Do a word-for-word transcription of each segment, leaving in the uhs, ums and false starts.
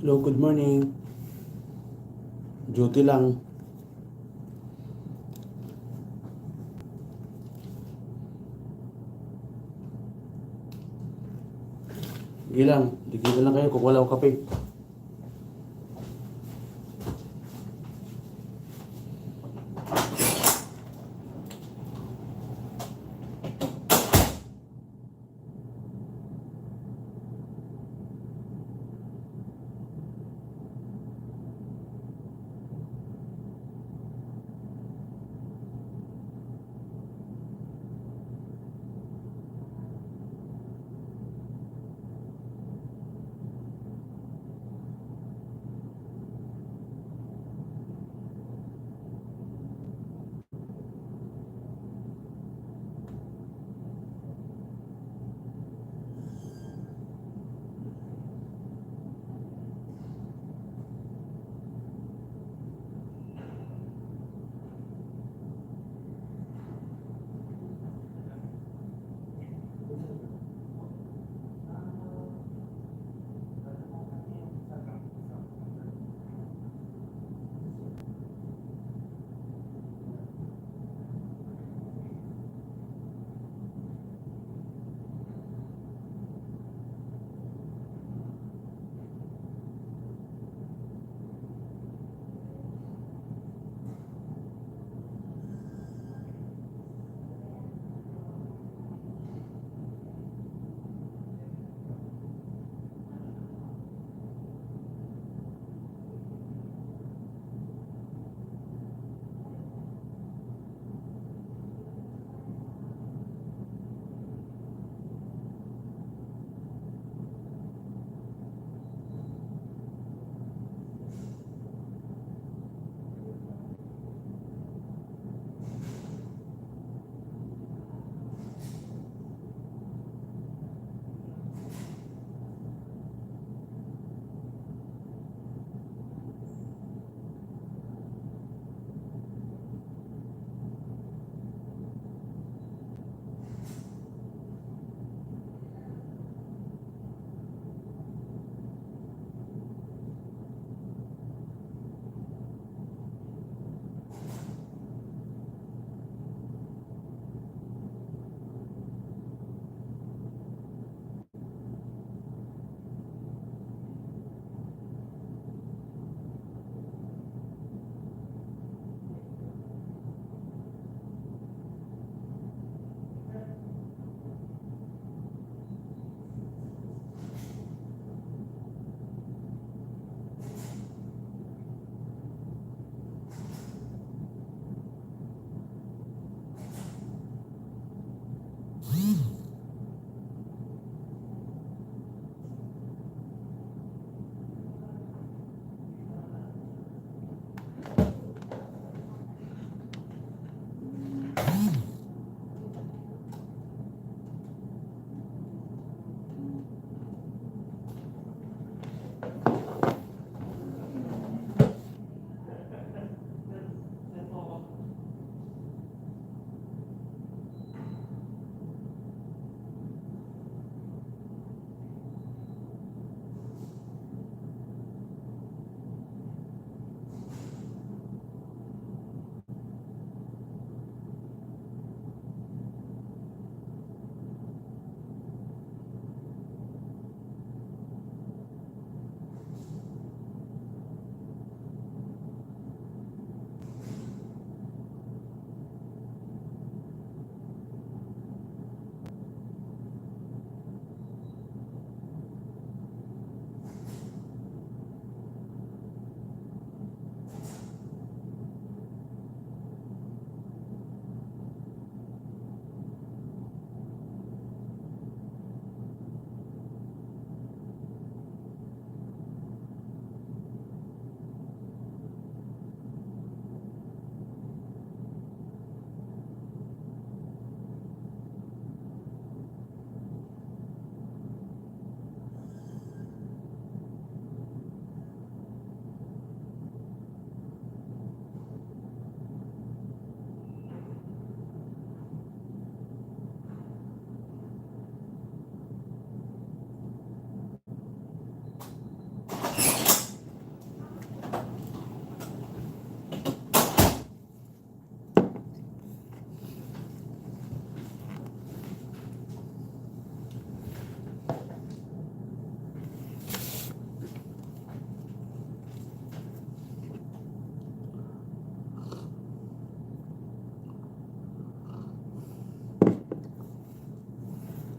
Hello, good morning. Duty lang. Sige lang, di kita lang kayo kung wala akong kape.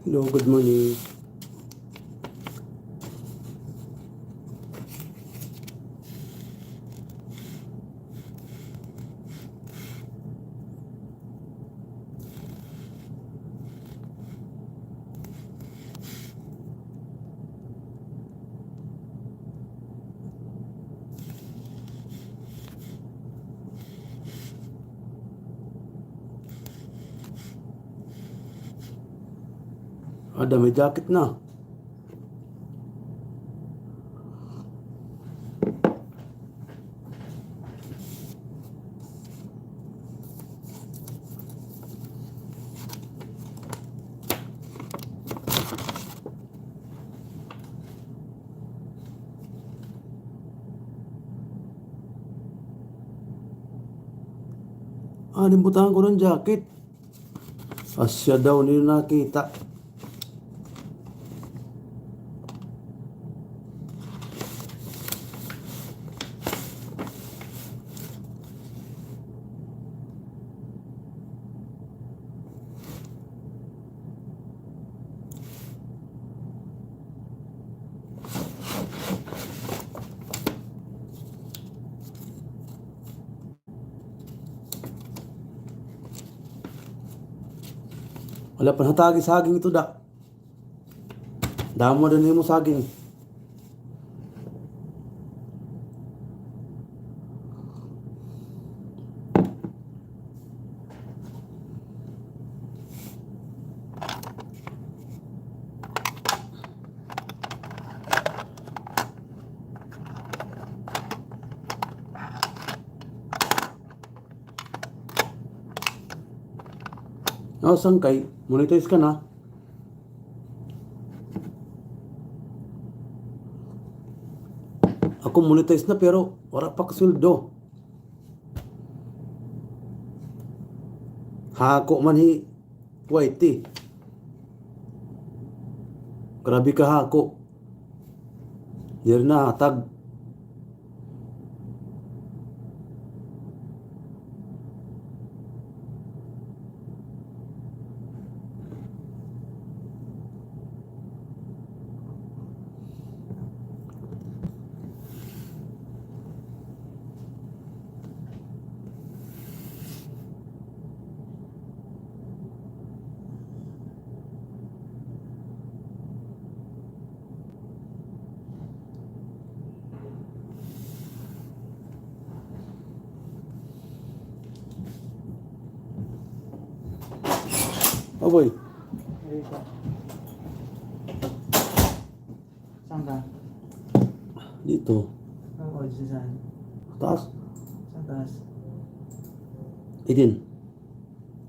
Hello, good morning. Ada may jacket na. Ah, ginbutangan ko hin jacket. Asya daw niyo nakita. Wala pa natagi saging ito, da. Damo din imo saging. Oh, sangkay, monetize ka na. Ako monetize na pero wala pa kasweldo. Hako man hi Kuwaiti. Grabe kahako. Diri nahatag. Aboy. Saan ka? Dito. Oo, dito saan? Taas. Sa taas. Idin.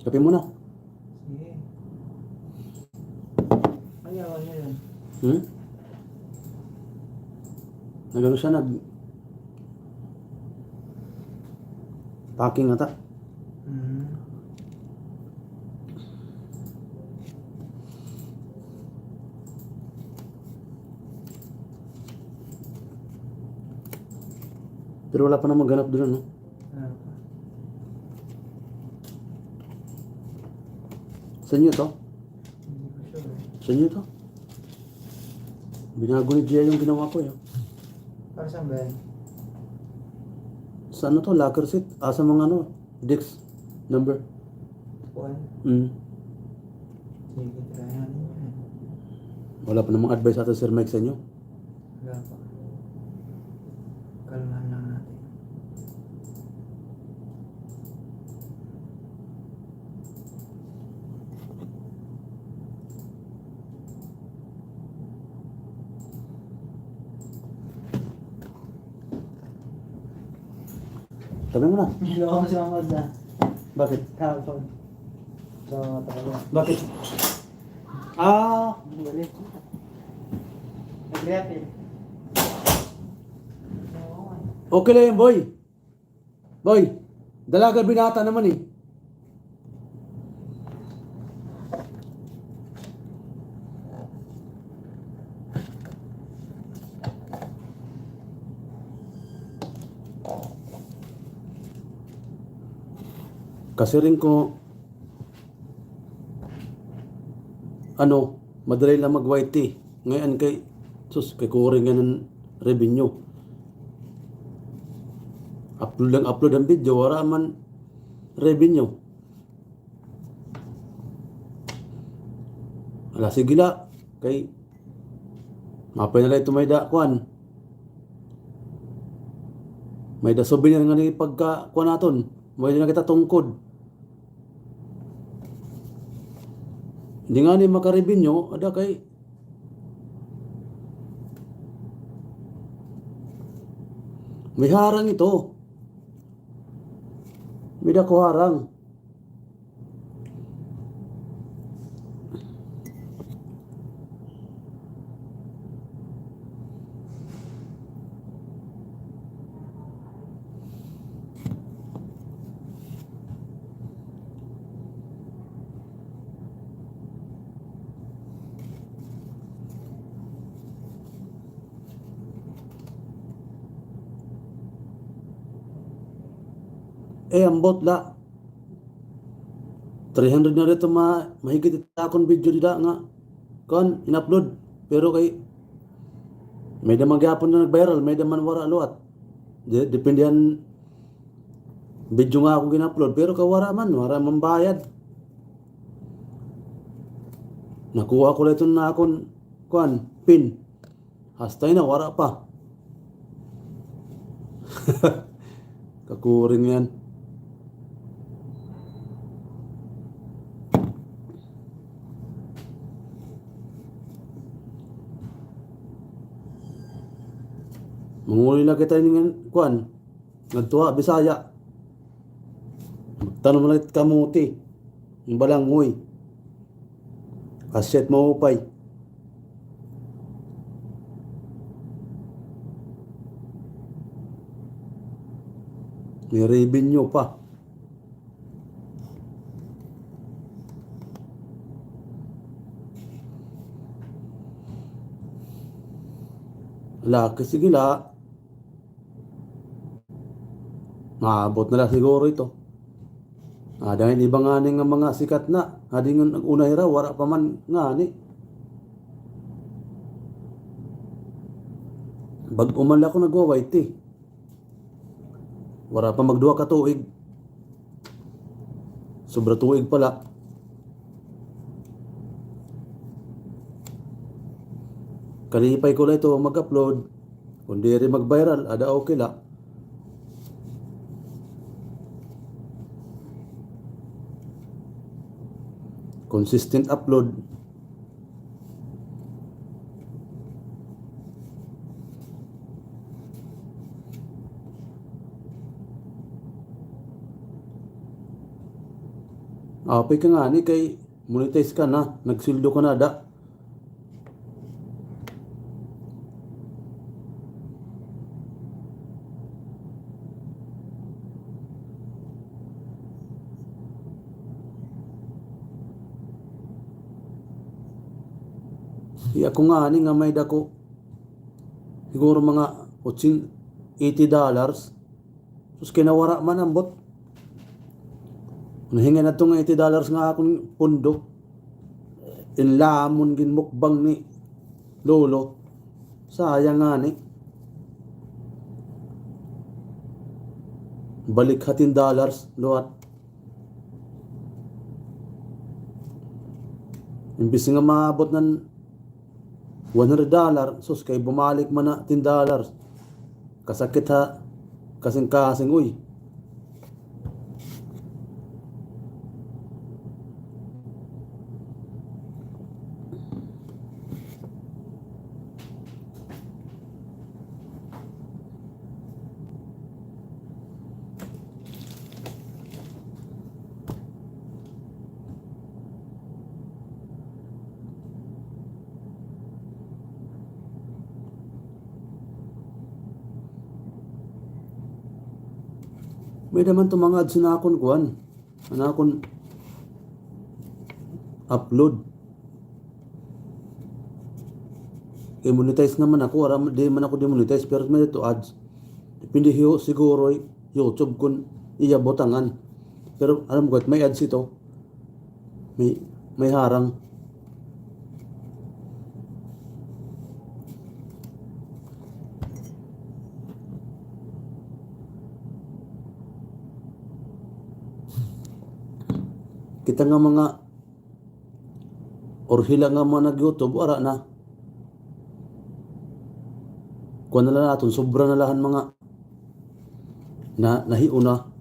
Kape muna. Sige. Ayaw, ayaw. Hmm? Nagano siya, nag-packing ata. Hmm. Pero wala pa namang ganap doon, no? Wala pa. Sa inyo to? Hindi ko sure, eh. Sa inyo to? Binago ni Gia yung ginawa ko, eh. Para saan ba yan? Sa ano to? Locker set? Ah, sa mga ano? Desk number. Kuan? Mm. Sige, try natin yan. Wala pa namang advice ata, Sir Mike, sa inyo? Wala pa. Kalmahan lang natin. Tabi mo na. Hello, salamat na. Bakit? Kahapon. So, talaga. Bakit? Ah. Balik. Nag-react eh. Okay lang yan, boy. Boy, dalaga binata naman eh. Kasiring ko, ano, Madali la mag-Y T. Ngay-an kay, sus, kay kuring ngay-an an revenue. Upload lang upload an video, wara man revenue. Ala, sige la. Kay, maupay na la ito may-ada, kuan. May-ada souvenir ngani pagka, kuan naton. May-ada na kita tungkod. Di ngani makarevenue, ada kay may harang ito. May-ada ko harang. Eh, ambot la. Three hundred na dito ma-, mahigit it akon video dida nga kuan, in-upload. Pero kay, may-ada man gihapon na nag-viral, may-ada man wara liwat. De-, depende han video nga akon gin-upload. Pero kay wara man, wara man bayad. Nakuha ko la iton akon, kuan, pin. Hasta ina, wara pa. Kakuring yan. Manguli na kita ini ngan, kuan, ngadto ha Bisaya. Magtanom na it kamote, it balanghoy. Asya it maupay. May revenue pa. Laki, sige la. Maabot na la siguro ito. Ada ngay-an iba ngani nga mga sikat na. Adi nga nag-una hira, wara pa man ngani. Bag-o man la ako nagwa-Y T. Wara pa magduha ka tuig. Sobra tuig pa la. Kalipay ko la ito mag-upload. Kon diri mag-viral, ada okay la. Consistent upload. Apay ka ngani kay monetize ka na, nagsweldo ka na da. Di ako ngani nga may dako. Siguro mga otsin-, eighty dollars. Sus, kinawara man ambot. Nahingan adto nga eighty dollars nga akon pondo. In lamon ginmukbang ni Lolo. Sayang ngani. Balik ha ten dollars, liwat. Imbis nga maabot nan one hundred dollar, sus, kay bumalik man na ten dollars. Kasakit ha kasingkasing, uy. May-ada man ito mga ads na akon kuan. An akon upload. Kay monetize naman ako, wara man, di man ako demonetize, pero may-ada ito ads. Depende hiyo, siguro, YouTube kon iya butangan. Pero alam ko, may ads ito. May, may harang. Kita nga mga orhila nga mga nag-YouTube, wara na. Kuan na la naton, sobra na la han mga na, nahiuna.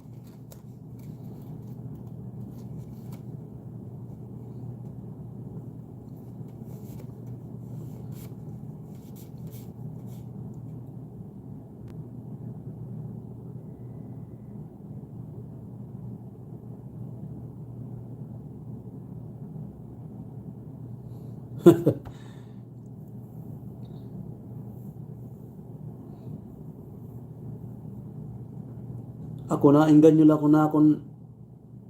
Ako, naengganyo la ako na akon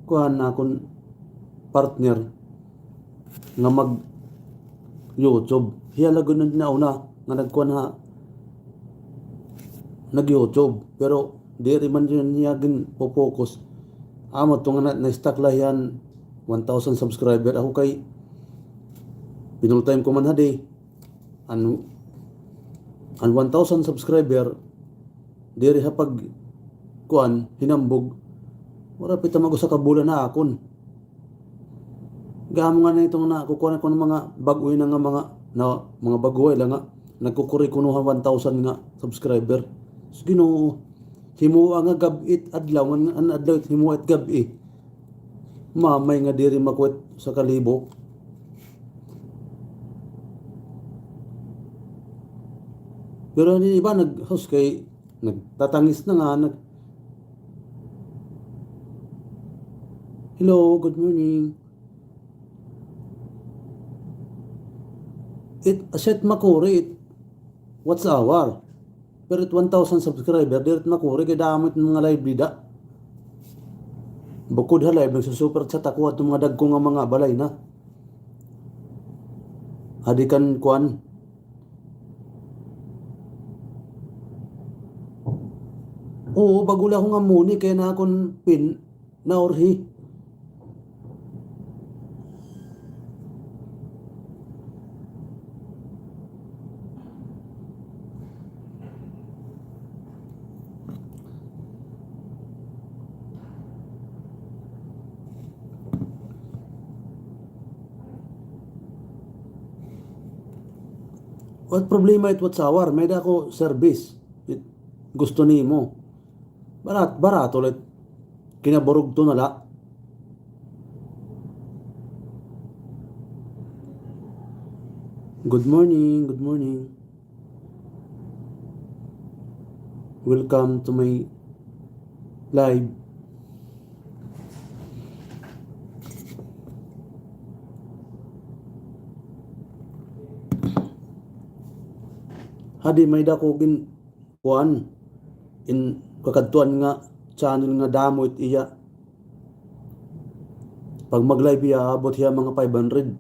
kuan, akon partner nga mag-YouTube. Hiya la gud an nauna nga nagkuan ha nag-YouTube. Pero diri man gud hiya ginpo-focus. Amo to nga na, na-stuck la hiya han one thousand subscriber. Ako kay pinultime ko man hadi. An, an one thousand subscriber, diri ha pag, kuan, hinambog, wara pa it mag-usa ka bulan ha akon. Gamo nga na ito nga nakukuan ko an mga bag-o na nga mga, na, mga bag-o la nga nagkukuri kuno ha one thousand nga subscriber. Sus, Ginoo, himoa nga gab-i it adlaw, ngan an adlaw it himoa it gab-i. Mamay nga diri makuha it usa ka libo. Pero an iba nag-, sus, kay nagtatangis na nga, nag-, "Hello, good morning." It, asya it makuri it watch hour. Pero it one thousand subscriber, diri it makuri kay damo it mga live dida. Bukod ha live, nagsusuper chat ako adto mga dagko nga mga balay na. Hadi kan kuan. Oo, bag-o la ako nga muni kay an akon pin, naurhi. What problema it watch hour? May-ada ako service. It, gusto nimo. Barat-, barato la it. Kinaburugto na la. Good morning, good morning. Welcome to my live. Hadi may-ada ko gin-, kuan, in kakadtuan nga channel nga damo it iya. Pag mag-live hiya, abot hiya mga five hundred.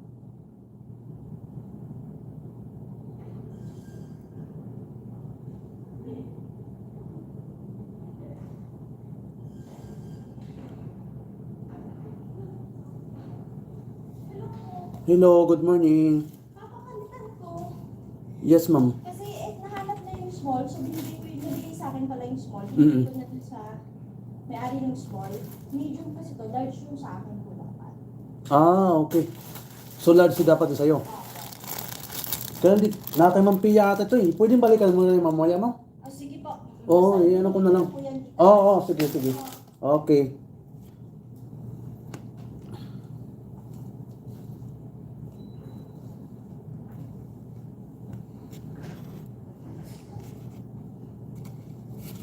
Hello, good morning. Papakalitan ko. Yes, ma'am. Kasi, eh, nahanap na yung small, so binigay ko yung, nabigay sa akin pala yung small. Mm-mm. Binigay ko na dun sa may-ari ng small. Medium kasi to, large yung sa akin, kulang pa. Ah, okay. So, large yung dapat sa'yo? Opo. Kaya di, na kay Ma'am Pia ata ito eh. Pwedeng balikan mo na yung mamaya, ma'am? Oh, sige po. Oo, i-ano ko na lang. Basta po yan. Oo, oo, sige, sige. Okay.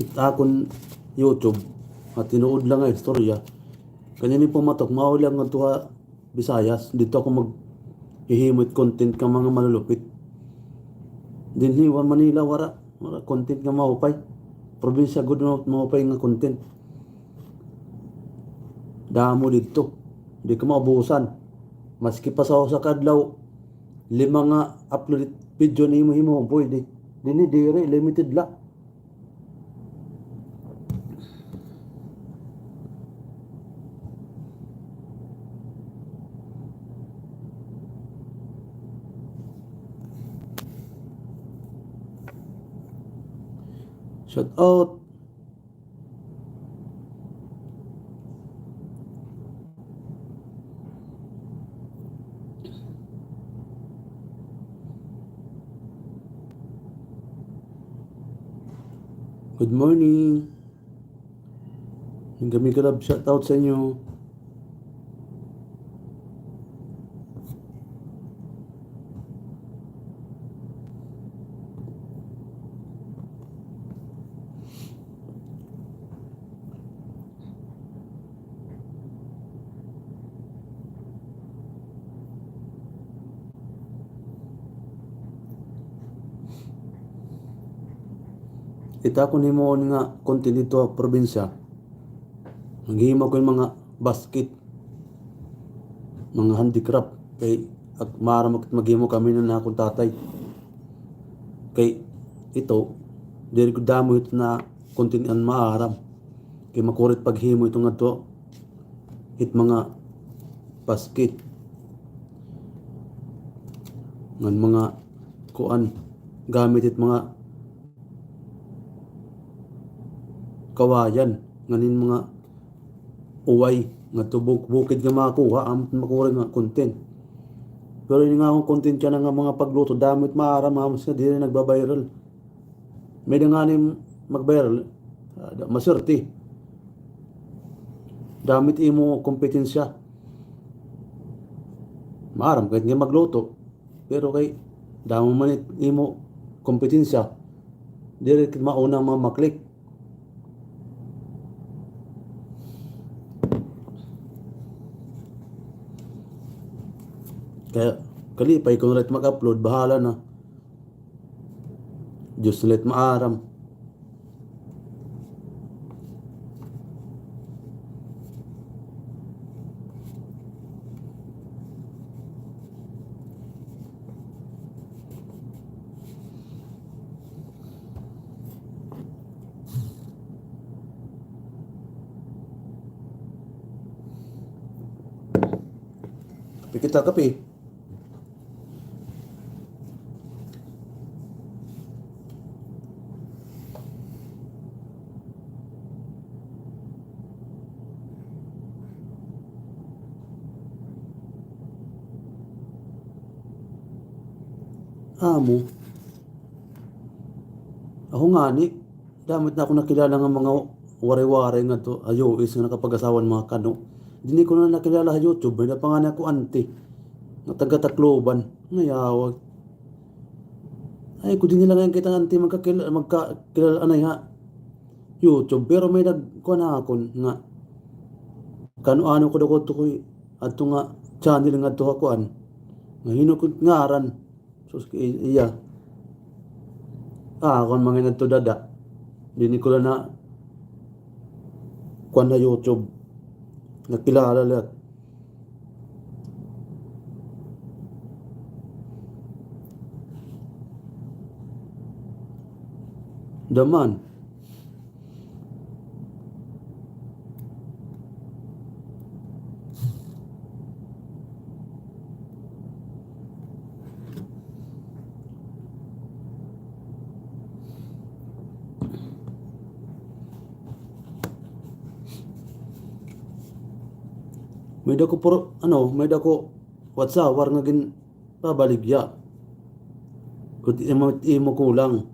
It akon YouTube, ha tinuod la nga istorya. Kani ini pumatok, mao la ngadto ha Visayas, didto ako maghihimo it content kan mga malulupit. Dinhi, wa, Manila, wara. Wara content nga maupay. Probinsya gud nga maupay nga content. Damo didto. Di ka maubusan. Maski pa sa usa ka adlaw, lima nga upload video nimo himo, pwede. Dinhi, diri, limited la. Shout out. Good morning. Mega mega love shout out sa inyo. It akon himuon nga content didto ha probinsya, maghimo ko hin mga basket, mga handicraft. Kay ak-, maaram ak-, maghimo kami na akon tatay. Kay ito, diri gud damo hito nga content an maaram. Kay makuri it paghimo hito ngadto hit mga basket. Ngan mga kuan, gamit hit mga kawayan, ngan hin mga uway ngadto buk-, bukid nga makuha, amo it makuri nga content. Pero ini nga akon content yana nga mga pagluto, damo it maaram, amo nga diri nagba-viral. May-ada ngani mag-viral, ah, da-, maswerte. Damo it imo kompetensya. Maaram ka nga magluto. Pero kay damo man it imo kompetensya, diri ka mauna nga ma-click. Kay kalipay kon waray mag-upload, bahala na. Diyos na la it maaram. Kape kita, kape. Amo. Ako ngani, damo it akon nakilala nga mga waray-waray ngadto ha U S nga nakapag-asawa hin mga Kano. Dinhi ko na nakilala ha YouTube, may-ada pa ngani ako auntie nga taga Tacloban. Nayawag. Ay, ko dinhi la ngay-an kita nga auntie magkakil-, magkakilala anay ha YouTube, pero may nagkuan ha akon nga kano-ano ko daw ko tukoy adto nga channel ngadto ha kuan. Nga hin-o ko ngaran. Sus, i-, iya. Ah, ako man ngay-an adto dada. Dinhi ko la na kuan ha YouTube. Nakilala la. Daman. May-ada ko por-, ano, may-ada ko watsawer nga gin- Pabaligya. Kun imo, imo kulang.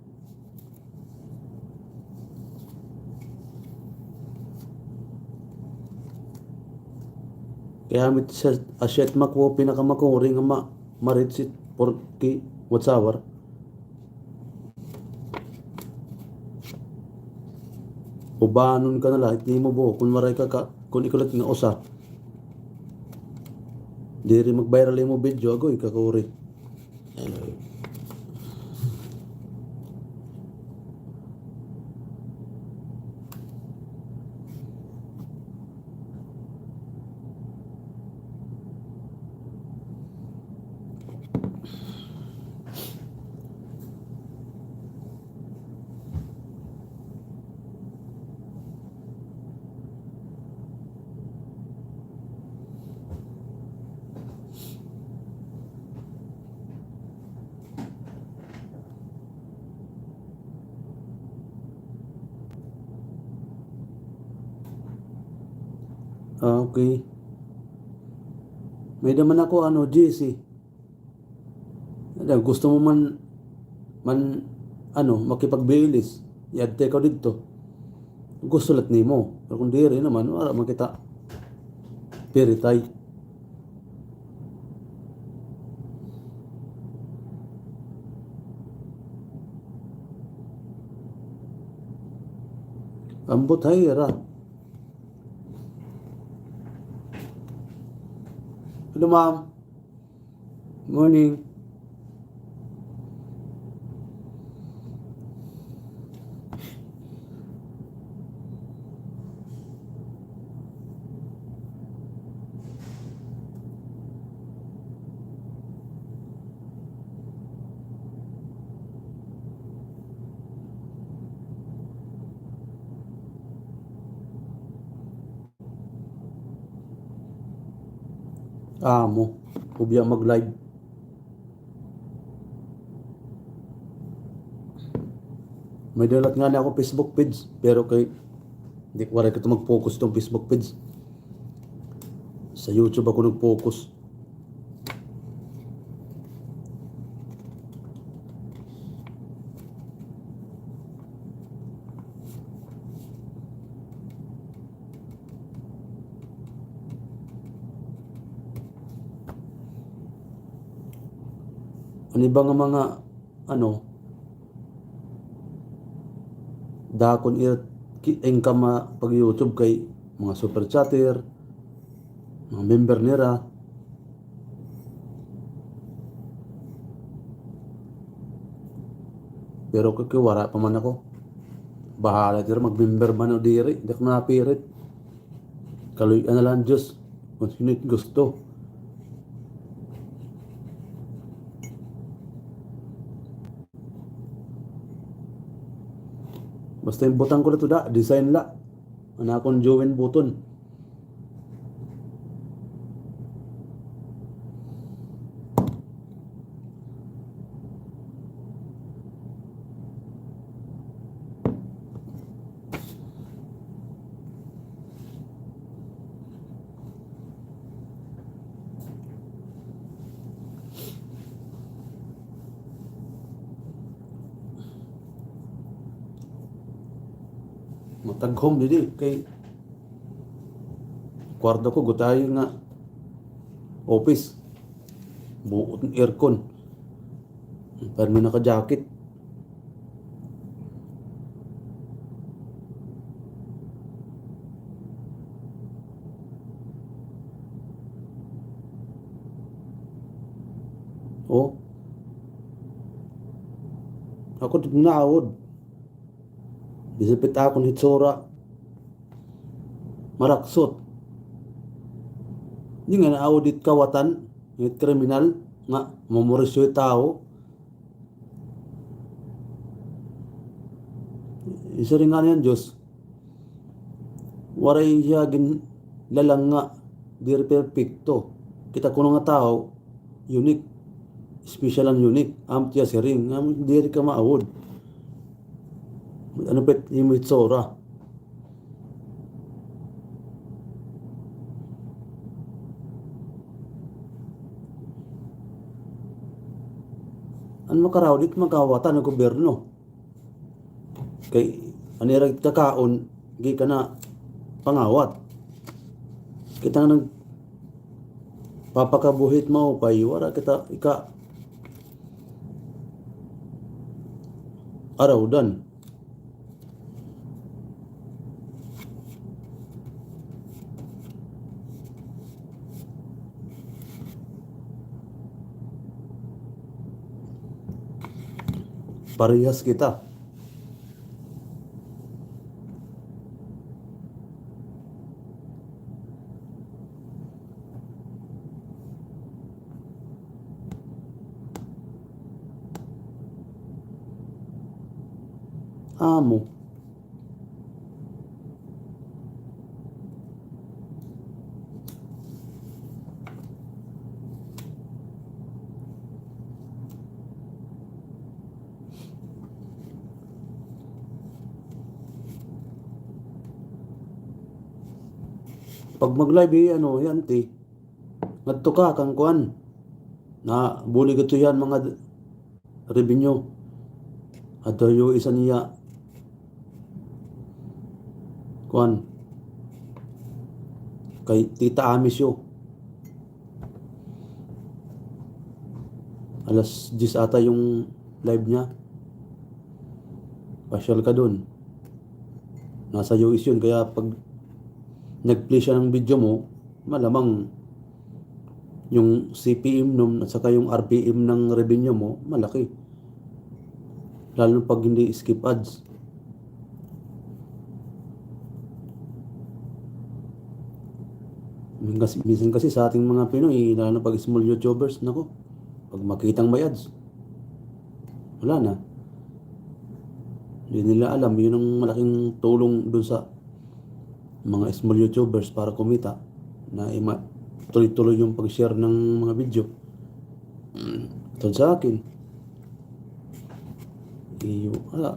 Kay amo it sa, asya it mako, pinakamakuri nga ma-, maritsit porke watsawer. Ubanon ka na la, it imo buok, kun waray ka ka, kun ikaw la it nga usa. Diri mag-viral imo video, agoy, kakuri. Ah, okay. May-ada man ako, ano, G C. Ada, gusto mo man, man, ano, makipagbilis. Iadto ikaw didto. Gusto la nimo. Pero kon diri naman, wara man kita piritay. Ambot ha ira. Hello, ma'am. Morning. Amo, ubya mag-live. May dalat ngani ako Facebook page, pero kay di ko, waray ko ito mag-focus itong Facebook page. Sa YouTube ako nag-focus. An iba nga mga, ano, dakon ir ki-, income, ah, pag YouTube kay mga super chatter, mga member nira. Pero kay, kay wara pa man ako. Bahala nira mag-member man o diri, di ako napirit. Kaluy-an na la han Diyos kon hin-o it gusto. Basta it butang ko la ito, da, design la. An akon join button. Mataghom didi kay kwarto ko gutayi nga office. Buot aircon. Pirmi naka-jacket. Oh. Ako ito naawod. Bisan pa it akon hitsura maraksot. Di nga naawod it kawatan, it kriminal, nga mamorisyo it tawo. Isiring ngani han Diyos, waray hiya ginlalang nga diri perpekto. Kita kuno nga tawo, unique. Special an unique. Amo it iya siring. Amo diri ka maawod. Ano pa it imo hitsura? An makaraot, di makawatan an gobyerno. Kay an ira kakaon, gikan ha pangawat. Kita nga nagpapakabuhi hit maupay, wara kita ika-arawdan. Parehas kita. Amo. Pag mag-live, eh, ano, yan, ti. Ngadto ka kan kuan. Nabulig ito yan, mga d-, revenue. Adto ha U S an iya Kuan. Kay Tita Ami Show. Alas diyes ata yung live niya. Pasyal ka dun. Nasa U S yun. Kaya pag nag-play siya ng video mo, malamang yung C P M nun at saka yung R P M ng revenue mo, malaki. Lalo pag hindi skip ads. Minsan kasi, minsan kasi sa ating mga Pinoy, lalo na pag small YouTubers, nako, pag makitang may ads, wala na. Hindi nila alam, yun ang malaking tulong dun sa mga small YouTubers para kumita, na ima-, tuloy-tuloy yung pag-share ng mga video. Tulad sa akin, iyo, wala.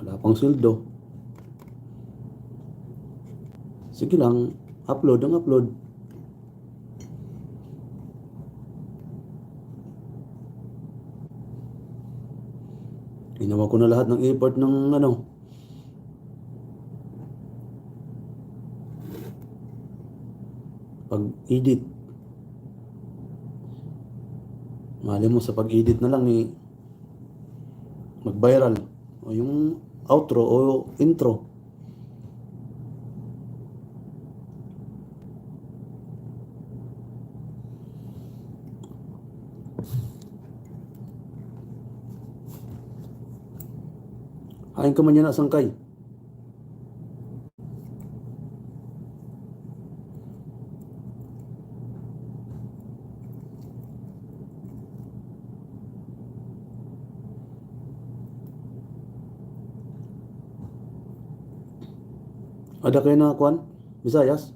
Wala pang sweldo. Sige lang, upload ang upload. Ginawa ko na lahat ng effort ng ano, pag-edit. Mali mo sa pag-edit na lang eh, mag-viral. O yung outro o intro. Hain ka man yana, sangkay. Ada kay na kuan? Visayas?